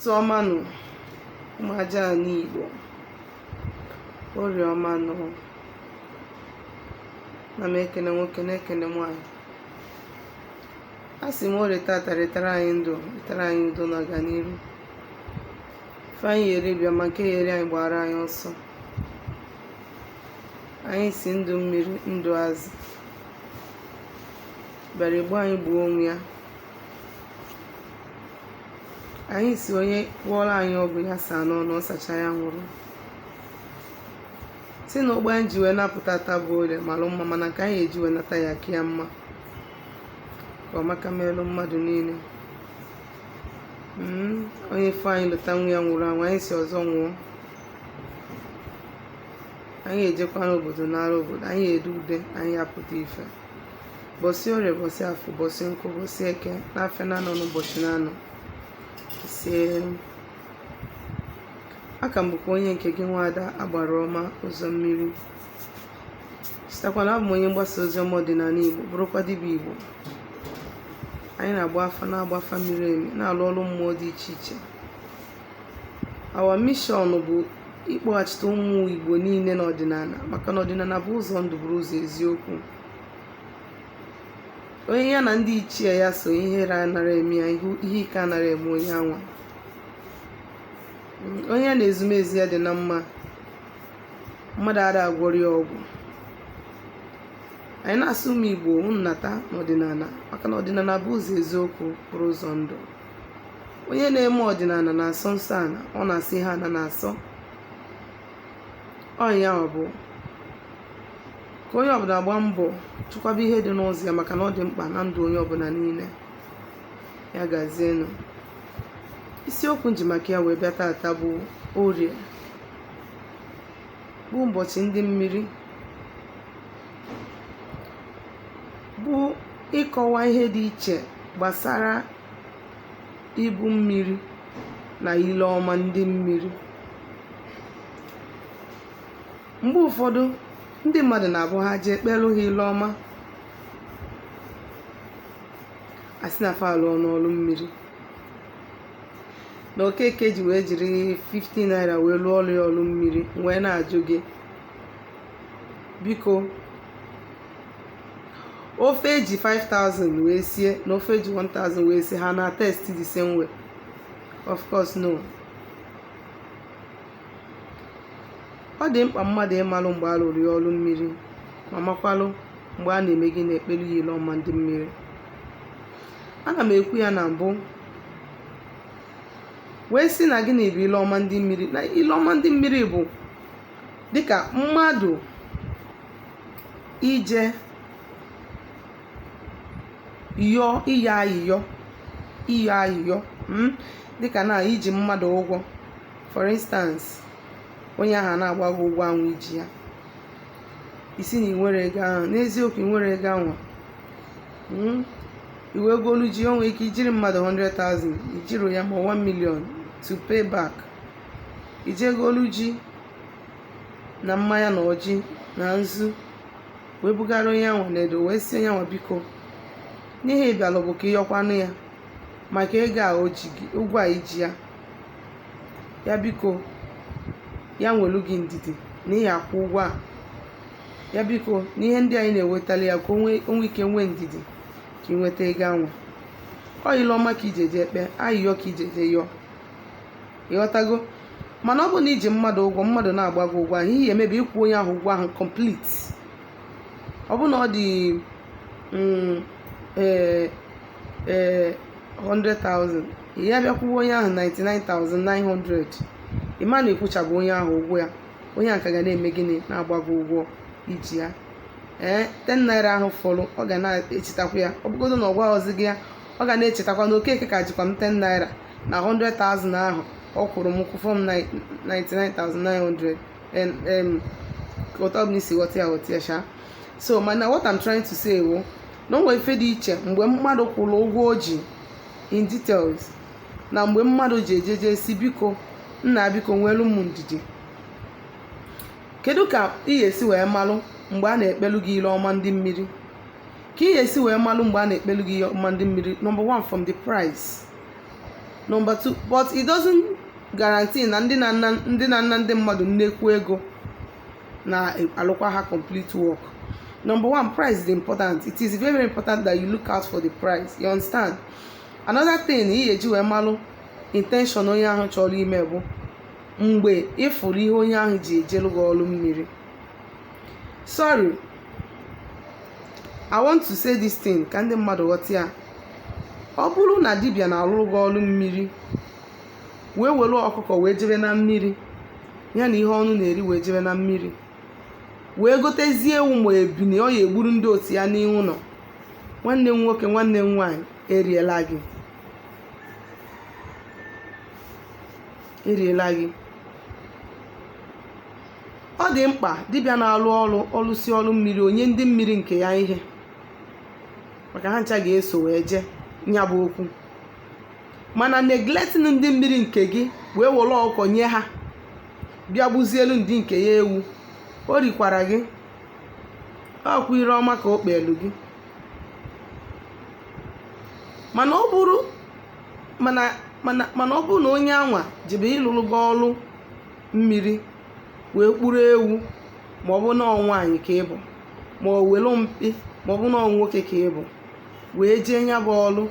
Ụtụtụ ọma nụ, ụmụ aja ala Igbo. Orie ọma nụ. Ana m ekene nwoke, na-ekene nwaanyị. A sị m orie tata retara anyị ndụ, retara anyị udo na ọganiru. Ife anyị eri bịa ma nke ya eri anyị gbara anyị ọsọ. Anyị si ndụ mmiri, ndụ azụ. Bịara egbu anyị gbuo onwe ya. Anyị si onye gwọọrọ anyị ọgwụ ya saa n'ọnụ, ọ sacha ya nwụrụ. Si na ụgbọ anyị ji wee napụta taa bụ orie mara mma, mana nke anyị eji wee nata ya ka ya mma, ka ọmaka meelụ mmadụ niile. Onye fụ anyị lụta nwa ya nwụrụ anwụ, anyị si ọzọ nwụọ. Anyị ejekwa n'obodo nara obodo, anyị ede ude, anyị apụta ife. Bọsị orie, bọsị afọ, bọsị nkwọ, bọsị eke, n'afịa na-anọ n'ụbọchị na-anọ. Ise. Aka m bụkwa onye nke gị, nwaada agbara ọma ụzọ mmiri. Chetakwa na abụ m onye mgbasa ozi ọma ọdịnala Igbo, bụrụkwa dibịa Igbo. Anyị na-agba afa, na-agba afa miri emi, na-alụ ọrụ mmụọ dị iche iche. Our mission bụ ịkpọghachite ụmụ Igbo niile n'ọdịnala, maka na ọdịnala bụ ụzọ ndụ, bụrụ ụzọ eziokwu. Onye ya na ndị ichie ya so, ihere anara eme ya, ihe ike anara eme onye anwa. Onye ya na ezumezu ya dị na mma, mmadụ ada agwọrọ ya ọgwụ. Anyị na-asị ụmụ Igbo, unu nata n'ọdịnala, maka na ọdịnala bụ ụzọ eziokwu, bụrụ ụzọ ndụ. Onye na-eme ọdịnala na-asọ nsọ ana, ọ na-asọ ihe ana na-asọ. Ọnya ọ bụ ka onye ọbụla gbaa mbọ chụkwaba ihe dị n'ụzọ ya, maka na ọ dị mkpa na ndụ onye ọbụla niile. Ya gazienụ. Isiokwu nji maka ya wee bịa tata bụ orie, bụ ụbọchị ndị mmiri, bụ ịkọwa ihe dị iche gbasara ibu mmiri na ile ọma ndị mmiri. Mgbe ụfọdụ ndị mmadụ na-abụ ha jee kpelu ha ile ọma, asị na fa alụọ n'ọlụ mmiri, na Okeke ji wee jiri 50 naira wee lụọ ọrụ ya ọlụ mmiri. Wee na-ajụ gị, biko, ofe eji 5000 wee sie na ofe eji 1000 wee sie, ha na taste the same way? Of course no. Ọ dị mkpa mmadụ ịmalụ mgbe a lụrụ ya ọlụ mmiri, ma makwalụ mgbe a na-eme gị na-ekpelu ya ile ọma ndị mmiri. Ana m ekwu ya na mbụ wee sị na gịnị bụ ile ọma ndị mmiri? Na ile ọma ndị mmiri bụ dịka mmadụ ije yọọ, ịyọ ayịyọ, ịyọ ayịyọ, dịka na iji mmadụ ụgwọ, for instance, onye ahụ na-agba gị ụgwọ ahụ iji ya, isi na ị nwere ego ahụ. N'eziokwu, ị nwere ego ahụ, i wee golu ji. O nwere ike ijiri mmadụ 100,000, ijiri ya ma 1 million to pay back. Ije golu ji na mmanya na ọjị na nzu wee bugara onye ahụ na-edo, wee sị onye ahụ, biko, n'ihe ịbịalụ bụ ka ịyọkwanụ ya maka ego a o ji gị ụgwọ a iji ya, ya biko, ya nwelu gị ndidi na ị akwụ ụgwọ a, ya biko, na ihe ndị anyị na-ewetali ya ka o nwee ike nwee ndidi ka ị nweta ego anwa. Ọ ile ọma ka iji eje ekpe ayịyọ, ka iji eje yọọ, ịghọtago? Mana ọ bụ na iji mmadụ ụgwọ, mmadụ na-agba gị ụgwọ ahụ, ihe emebi ịkwụ onye ahụ ụgwọ ahụ complete. Ọ bụ na ọ dị ee 100,000, ya bịakwuwe onye ahụ 99,900, ịma na ịkwụchabụ onye ahụ ụgwọ ya. Onye ahụ ka ga na-eme gịnị? Na-agba gị ụgwọ iji ya. Ee, 10 naira ahụ fọrọ, ọ ga na-echetakwa ya. Ọ bụgodo na ọ gwaghọzi gị ya, ọ ga na-echetakwa na Okeke ka jikwa m 10 naira na 100,000 ahụ ọ kwụrụ m, kwụfọ m 99,900. Otu ọbụla isi ghọta ya, ghọta ya sha. So mana what I'm trying to say wụ na o nwere ife dị iche mgbe mmadụ kwụrụ ụgwọ o ji in details na mgbe mmadụ ji ejeje si, biko nna, biko nwelu m ndidi. Kedu ka ị ga-esi wee malụ mgbe a na-ekpelu gị ile ọma ndị mmiri? Ka ị ga-esi wee malụ mgbe a na-ekpelu gị ile ọma ndị mmiri? Number one, from the price. Number two, but it doesn't guarantee na ndị na-ana ndị mmadụ nnekwu ego na-alụkwa ha complete work. Number one, price is important. It is very, very important that you look out for the price, you understand? Another thing ị ga-eji wee malụ intention onye ahụ chọrọ ime bụ mgbe ịfụrụ ihe onye ahụ ji ejelu gị ọrụ mmiri. Sorry, I want to say this thing ka ndị mmadụ ghọta ya. Ọ bụrụ na dibịa na-alụrụ gị ọrụ mmiri, wee were ọkụkọ wee jebe na mmiri, ya na ihe ọnụ na-eri, wee jebe na mmiri, wee gotezie ewu ma ebini ọ ya egburu ndị otu ya n'ihu ụlọ, nwanne m nwoke, nwanne m nwaanyị, eriela gị, eriela gị. Ọ dị mkpa dibịa na-alụ ọrụ ọlụsi ọrụ mmiri, onye ndị mmiri nke ya ihe, maka ha ncha ga-eso wee jee nya bụ okwu. Mana neglecting ndị mmiri nke gị, wee were ọkụkọ nye ha, bịa gbuzielu ndị nke ya ewu, o rikwara gị ọkwa ire ọma ka o kpelu gị. Mana ọ bụrụ mana ọ bụrụ na onye anwa jebe ịlụrụ gị ọrụ mmiri, wee kpụrụ ewu, ma ọ bụ na ọ nwaanyị ka ị bụ, ma ọ welu mkpi, ma ọ bụ na ọ nwoke ka ị bụ, wee jee nya bụ ọrụ,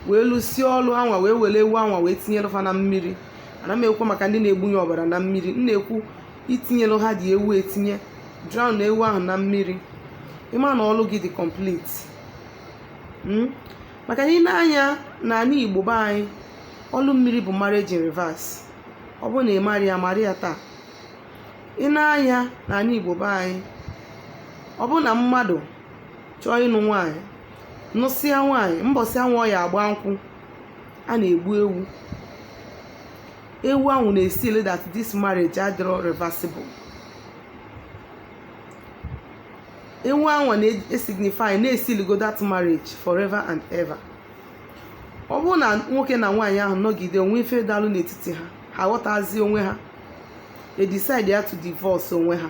wee lụsie ọrụ anwa, wee were ewu anwa wee tinyere fa na mmiri. Ana m ekwu maka ndị na-egbunye ọbara na mmiri. M na-ekwu itinyelu ha dị ewu, etinye drown ewu ahụ na mmiri, ịma na ọrụ gị dị complete. Maka na ị na-anya n'ala Igbo be anyị, ọlụ mmiri bụ marriage in reverse. Ọ bụrụ na ị mara ya, mara ya taa. Ị na-anya n'ala Igbo be anyị, ọ bụrụ na mmadụ chọọ ịnụ nwaanyị, nụsịa nwaanyị, mbọsị anwụ ọ ya agba nkwụ, a na-egbu ewu. Ewu ahụ na-esili that this marriage adịrọ reversible. Ewu ahụ na-esignify na-esiligo that marriage forever and ever. Ọ bụrụ na nwoke na nwaanyị ahụ nọgide onwe ife dalụ n'etiti ha, ha ghọtazi onwe ha, e decide ya to divorce onwe ha,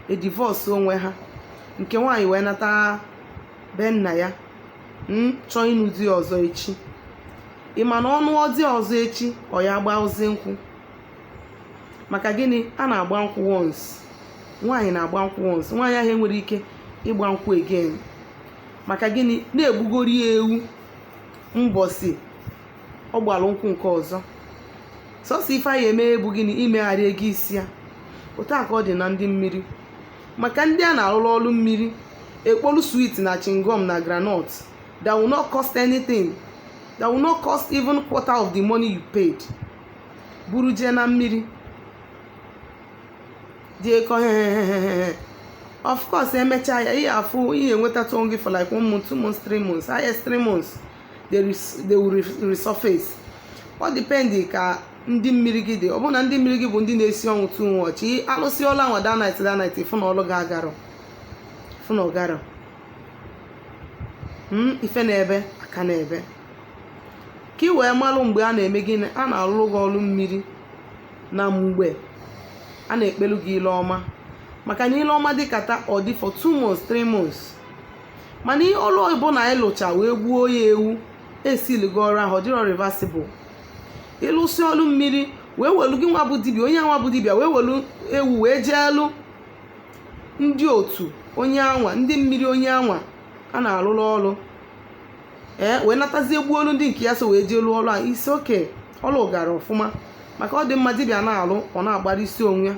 e divorce onwe ha, nke nwaanyị wee nata be nna ya, chọọ ịnụ di ọzọ echi, ị ma na ọnụ ọdị ọzọ echi, ọ ya gba ozi nkwụ. Maka gịnị? A na-agba nkwụ once. Nwaanyị na-agba nkwụ once. Nwaanyị ahụ enwere ike ịgba nkwụ again. Maka gịnị? Na-egbugori ya ewu mbọsi ọ gbara nkwụ nke ọzọ. Sọsọ ife anyị eme bụ gịnị? Imegharị ego isi ya. Otu a ka ọ dị na ndị mmiri. Maka ndị a na-arụrụ ọrụ mmiri, ekpolu sweet na chewing gum na groundnut that will not cost anything, that will not cost even quarter of the money you paid, buru jee na mmiri jee kọ. Of course, emechaa ya, ihe afụ ihe enwetatụ onwe gị for like one month, 2 months, 3 months, highest 3 months, they will resurface. Ọ depend ka ndị mmiri gị dị. Ọ bụrụ na ndị mmiri gị bụ ndị na-esi ọnwụ too much, alụsị ọlụ anwa that night, that night, ịfụ na ọlụ gị agarọ, fụ na ọgarọ. Ife na-ebe aka na-ebe ka ị wee malụ mgbe a na-eme gịnị, a na-alụ gị ọlụ mmiri, na mgbe a na-ekpelu gị ile ọma. Maka na ile ọma dịkata, ọ dị for 2 months, 3 months. Mana ihe ọlụ ọbụla na ịlụcha wee gbuo ya ewu, esiligo ọrụ ahụ, ọ dịrọ reversible. Ịlụsị ọlụ mmiri, wee welu gị nwa bụ dibịa, onye nwa bụ dibịa, wee welu ewu wee jeelu ndị otu onye anwa, ndị mmiri onye anwa a na-alụrụ ọrụ, ee, wee natazie gbuolu ndị nke ya so wee jee lụọ ọrụ a, isi oke ọlụ gara ọfụma. Maka ọ dị mma dibịa na-alụ, ọ na-agbara isi onwe ya.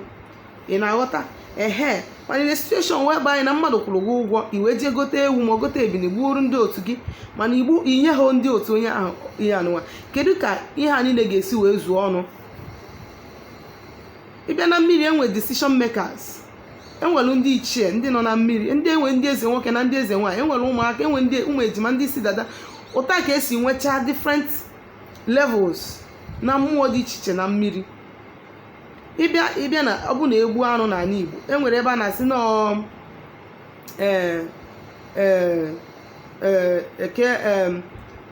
Ị na-aghọta? Ehe. Mana in a situation whereby na mmadụ kwụrụ gị ụgwọ, i wee jee gote ewu ma ọ gote ebini gbuoro ndị otu gị, mana igbu inye ha ndị otu onye ahụ ihe anụnwa, kedu ka ihe a niile ga-esi wee zuo ọnụ? Ịbịa na mmiri, enwe decision makers, enwere ndị ichie, ndị nọ na mmiri, ndị enwe ndị eze nwoke na ndị eze nwaanyị, enwere ụmụaka, enwe ndị ụmụ ejima, ndị isi dada. Ụta ka esi nwechaa different levels na mmụọ dị iche iche na mmiri. Ịbịa na ọ bụ na egbu anụ n'ala Igbo, enwere ebe a na-asị nọọ ee ee ee eke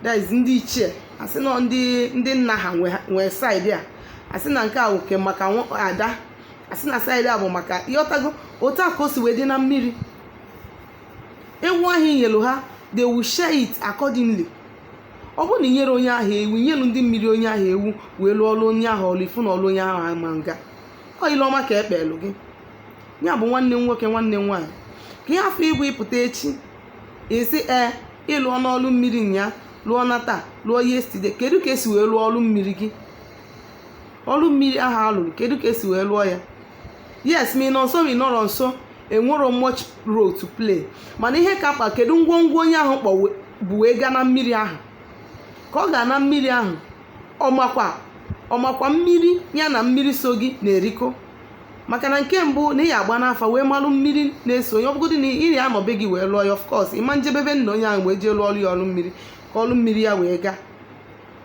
that is ndị ichie, asị nọ ndị nna ha nwee side a, asị na nke a oke maka ada, asị na side a bụ maka ịghọtago. Otu a ka o si wee dị na mmiri. Ewu ahụ inyelu ha, they will share it accordingly. Ọ bụrụ na i nyere onye ahụ ewu, nyelu ndị mmiri onye ahụ ewu wee lụọ ọlụ onye ahụ ọlụ, ifu na ọlụ onye ahụ ama nga ọ ile ọma ka ekpelụ gị. Ya bụ, nwanne m nwoke, nwanne m nwaanyị, ka ihe afọ igwe ịpụta echi isi ee, ịlụọ n'ọlụ mmiri nya, lụọ na taa, lụọ yesterday. Kedu ka esi wee lụọ ọlụ mmiri gị? Ọlụ mmiri ahụ alụrụ, kedu ka esi wee lụọ ya? Yes, ma ị nọ nso, ma ị nọrọ nso, enwero much role to play. Mana ihe ka mkpa, kedu ngwongwo onye ahụ kpọ bụ wee gaa na mmiri ahụ? Ka ọ gaa na mmiri ahụ, ọmakwa ọmakwa mmiri ya na mmiri so gị na-erikọ. Maka na nke mbụ na ị ya agba n'afa wee malụ mmiri na-eso onye. Ọbụgodị na ị na-anọbe gị wee lụọ ya, of course ịma njebebe nna onye ahụ wee jee lụọ ọrụ ya, ọrụ mmiri, ka ọrụ mmiri ya wee gaa,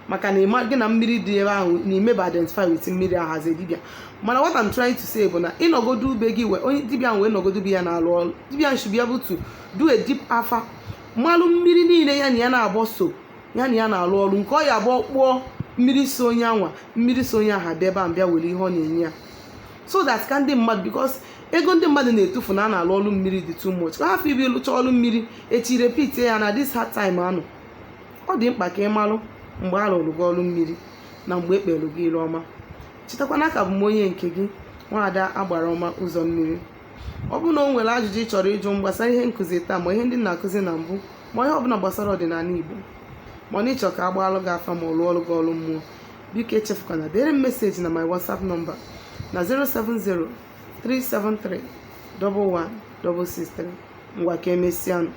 maka na ịma gị na mmiri dị ebe ahụ na imeba identify with mmiri ahụ as a dibia. Mana what I'm trying to say bụ na ịnọgodo ube gị wee onye dibia ahụ wee nọgodo ube ya na-alụ ọrụ, dibia should be able to do a deep afa, malụ mmiri niile ya na ya na-abọ so ya na ya na-alụ ọrụ, nke ọ ya abụọ kpụọ mmiri so onye anwa, mmiri so onye ahụ abịa ebe a bịa were ihe ọ na-enye ya, so that ka ndị mmadụ, because ego ndị mmadụ na-etufu na a na-alụ ọrụ mmiri dị too much, ka hafụ ibi lụcha ọrụ mmiri echi repeat ya na this hard time anọ. Ọ dị mkpa ka ị malụ mgbe a lụrụ gị ọrụ mmiri na mgbe ekpere gị ilu ọma. Chetakwana ka bụ m onye nke gị, Nwaada Agbara Ọma Ụzọ Mmiri. Ọ bụrụ na o nwere ajụjụ ị chọrọ ịjụ m gbasara ihe nkụzi taa, ma ihe ndị m na-akụzi na mbụ, ma ihe ọbụla gbasara ọdịnala Igbo, ma ọ na ịchọ ka a gbaalụ gị afa, ma ọ lụọ ọrụ gị ọrụ mmụọ, biko echefukwana dere m message na my WhatsApp number na 070 373 11 663. Ngwa, ka emesịanụ.